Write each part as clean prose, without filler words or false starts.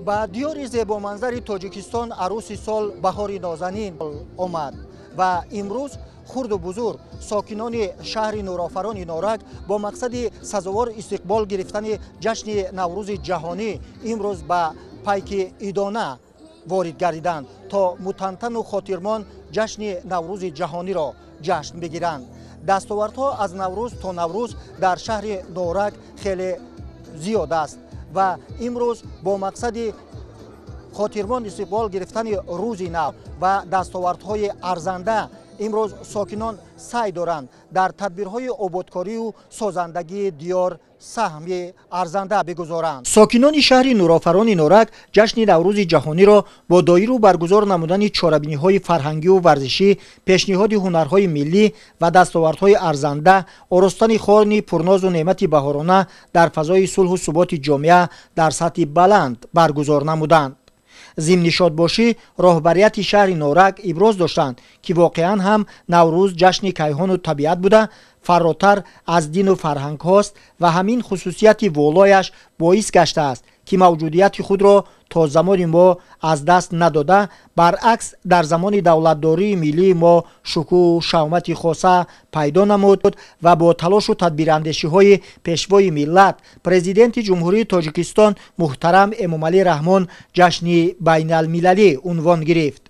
Ба диёри зебоманзари Тоҷикистон аруси сол, баҳори нозанин омад ва имрӯз хурду бузург сокинони шаҳри Нурофарони Норак бо мақсади сазовор истиқбол гирифтани ҷашни Наврӯзи ҷаҳонӣ имрӯз ба пайки идона ворид гардиданд, то мутантану хотирмон ҷашни Наврӯзи ҷаҳониро ҷашн бигиранд. Дастовардҳо аз Наврӯз то Наврӯз дар шаҳри Норак хеле зиёд аст ва имрӯз бо мақсади хотирмон истиқбол гирифтани рӯзи нав ва дастовардҳои арзанда имрӯз сокинон саъй доранд дар тадбирҳои ободкорию созандагии диёр саҳми арзанда бигузоранд. Сокинони шаҳри Нурофарони Норак ҷашни Наврӯзи ҷаҳониро бо доиру баргузор намудани чорабиниҳои фарҳангию варзишӣ, пешниҳоди ҳунарҳои миллӣ ва дастовардҳои арзанда, оростани хони пурнозу неъмати баҳорона дар фазои сулҳу суботи ҷомеа дар сатҳи баланд баргузор намуданд. Зимни шодбошӣ роҳбарияти шаҳри Норак иброз доштанд, ки воқеан ҳам Наврӯз ҷашни кайҳону табиат буда, фаротар аз дину фарҳангҳост ва ҳамин хусусияти волояш боис гаштааст, ки мавҷудияти худро то замони мо аз даст надода, баръакс дар замони давлатдории миллии мо шукӯҳу шаҳомати хоса пайдо намуд ва бо талошу тадбирандешиҳои Пешвои миллат, Президенти Ҷумҳурии Тоҷикистон муҳтарам Эмомалӣ Раҳмон ҷашни байналмилалӣ унвон гирифт.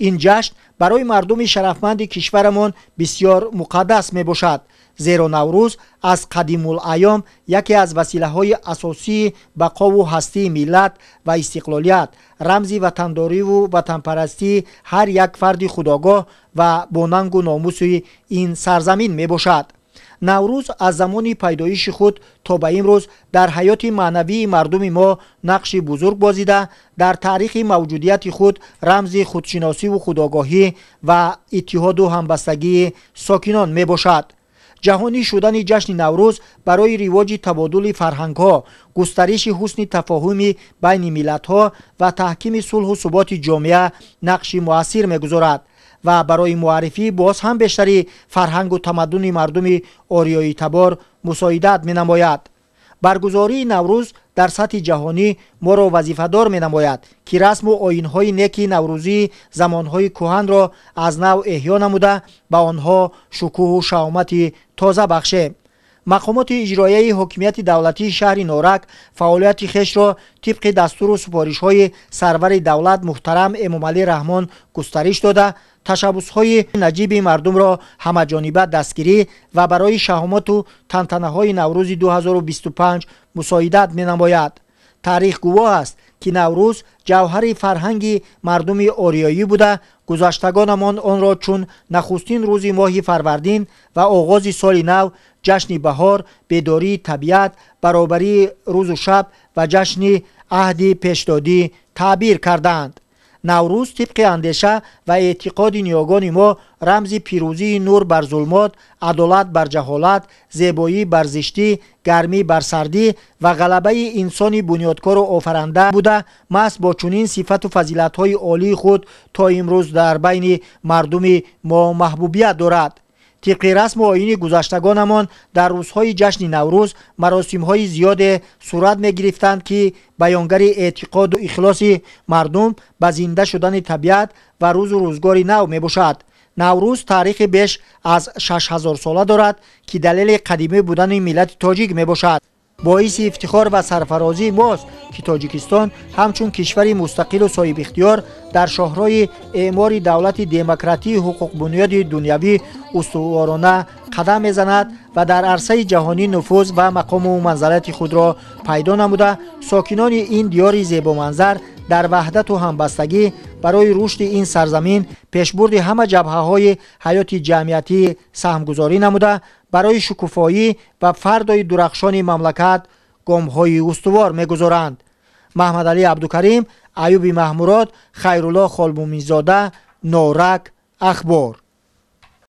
Ин ҷашн барои мардуми шарафманди кишварамон бисёр муқаддас мебошад, зеро Наврӯз аз қадимулайём яке аз василаҳои асосии бақову ҳастии миллат ва истиқлолият, рамзи ватандориву ватанпарастии ҳар як фарди худогоҳ ва бо нангу номуси ин сарзамин мебошад. Наврӯз аз замони пайдоиши худ то ба имрӯз дар ҳаёти маънавии мардуми мо нақши бузург бозида, дар таърихи мавҷудияти худ рамзи худшиносиву худогоҳӣ ва иттиҳоду ҳамбастагии сокинон мебошад. Ҷаҳонӣ шудани ҷашни Наврӯз барои ривоҷи табодули фарҳангҳо, густариши ҳусни тафоҳуми байни миллатҳо ва таҳкими сулҳу суботи ҷомеа нақши муассир мегузорад ва барои муаррифии боз ҳам бештари фарҳангу тамаддуни мардуми ориёитабор мусоидат менамояд. Баргузории Наврӯз дар сатҳи ҷаҳонӣ моро вазифадор менамояд, ки расму оинҳои неки наврӯзии замонҳои кӯҳанро аз нав эҳё намуда, ба онҳо шукӯҳу шаҳомати тоза бахшем. Мақомоти иҷроияи ҳокимияти давлатии шаҳри Норак фаъолияти хешро тибқи дастуру супоришҳои сарвари давлат муҳтарам Эмомалӣ Раҳмон густариш дода, ташаббусҳои наҷиби мардумро ҳамаҷониба дастгирӣ ва барои шаҳомоту тантанаҳои Наврӯзи 2025 мусоидат менамояд. Таърих гувоҳ аст, ки Наврӯз ҷавҳари фарҳанги мардуми ориёӣ буда, гузаштагонамон онро чун нахустин рӯзи моҳи фарвардин ва оғози соли нав, ҷашни баҳор, бедории табиат, баробарии рӯзу шаб ва ҷашни аҳди пешдодӣ таъбир кардаанд. Наврӯз тибқи андеша ва эътиқоди ниёгони мо рамзи пирӯзии нур бар зулмот, адолат бар ҷаҳолат, зебоӣ бар зиштӣ, гармӣ бар сардӣ ва ғалабаи инсони бунёдкору офаранда буда, маҳз бо чунин сифату фазилатҳои олии худ то имрӯз дар байни мардуми мо маҳбубият дорад. Тибқи расму оини гузаштагонамон дар рӯзҳои ҷашни Наврӯз маросимҳои зиёде сурат мегирифтанд, ки баёнгари эътиқоду ихлоси мардум ба зинда шудани табиат ва рӯзу рӯзгори нав мебошад. Наврӯз таърихи беш аз 6000сола дорад, ки далели қадимӣ будани миллати тоҷик мебошад. Боиси ифтихор ва сарфарозии мост, ки Тоҷикистон ҳамчун кишвари мустақилу соҳибихтиёр дар шоҳроҳи эъмори давлати демократии ҳуқуқбунёди дунявӣ устуворона қадам мезанад ва дар арсаи ҷаҳонӣ нуфуз ва мақому манзалати худро пайдо намуда, сокинони ин диёри зебоманзар дар ваҳдату ҳамбастагӣ барои рушди ин сарзамин, пешбурди ҳама ҷабҳаҳои ҳаёти ҷамъиятӣ саҳмгузорӣ намуда, барои шукуфоӣ ва фардои дурахшони мамлакат гомҳои устувор мегузоранд. Маҳмадалӣ Абдукарим, Аюби Маҳмурод, Хайрулло Холмуминзода, Норак, Ахбор.